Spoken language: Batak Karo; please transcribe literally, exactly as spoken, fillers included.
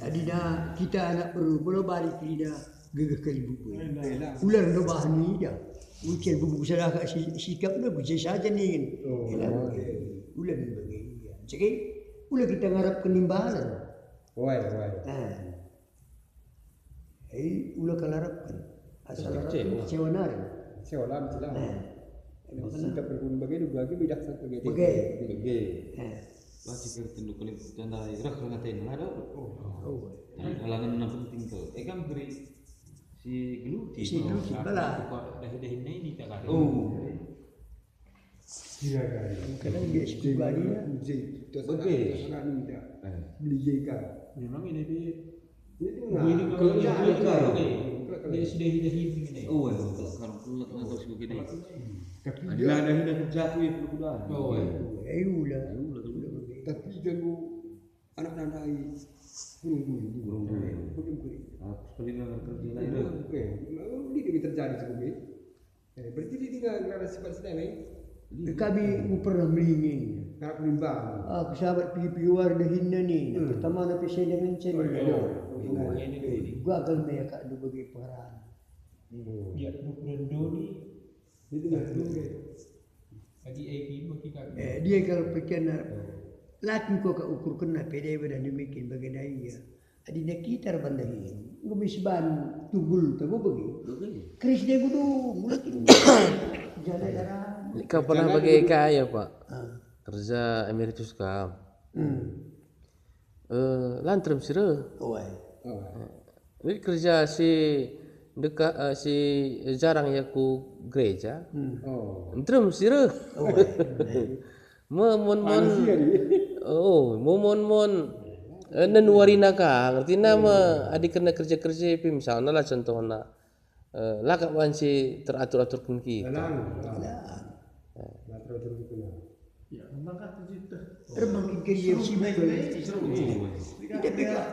Adina kita anak beru, mula balik kerina gegeh kalimbubui. Ular ndo bahan ida. Ucen bubu sadaka si, sikap ndo guje saja ningen. Oh, Ela iya. Ula memang iya. Jadi, ula kita ngarap kenimbalan. Wai, wai. Ah. Hei, ula kalarapken. Asal kecewa. Kecewa nari. Kecewa lah, jelas. Nah. Emang kena. Sikap berpun bage, dua bage, beda satu bage. Bage. Bage. Nah. Pasti kita tunduk kali, tanda reh ringan tena, ada. Oh. Oh. Nah, halangan yang penting tuh. Eh, kan beri si geluti. Si geluti, bala. Kok dahi-dahi ini tak ada. Oh. Kira-kira. Kadang dia suka bagi ya. Bagi. Beli J K. Memang ini dia. Ini dia. Ini kalau dia kalau dia sudah ini. Oh, kalau kalau kalau suka gini. Tapi adalah dia ada kerja aku ya perlu kuda. Oh, ayo lah. Tapi ganggu anak-anak ai. Burung-burung. Burung-burung. Aku sekali nggak kerja lain. Oke. Ini dia terjadi seperti. Eh, berarti dia tinggal ngerana sifat senai, eh? Kami pernah melingin. Karena penimbang. Aku sahabat pigi-pigi warga hinna ni. Hmm. Pertama na pesen dengan cen. Oh, iya. Gagal me kak du bagi pengeran. Hmm. Ya, dua puluh dua ni. Itu nggak dulu, ya. Lagi A P mah kita. Eh, dia kalau perkian na, lakin kau kak ukur kena pede badan demikian bagai daya. Adina kita erban dahin, enggo me siban tunggul tabo bage. Bage. Keris dia gudu, mulak itu. Jala darah. Kau pernah bage kaya, Pak? Ah. Kerja emeritus kam. Hmm. Eh, la nterem si reh. Oh, ai. Oh, ai. Jadi kerja si deka, eh, si jarang ya ku gereja. Hmm. Oh. Nterem si reh. Oh, ai. Me-, mun, mun. Manusia dia. Oh, mu-, mun, mun, eh, nenuarina ka, ngertina me adi kena kerja-kerja pe, misalna lah contohna, eh, la kap banci teratur-aturken kita. Tenang, tenang. Tenang. Teratur-aturken kita. Ya, memang kan begitu. Terbang ke dia sibuk. Seru, seru. Kita bela.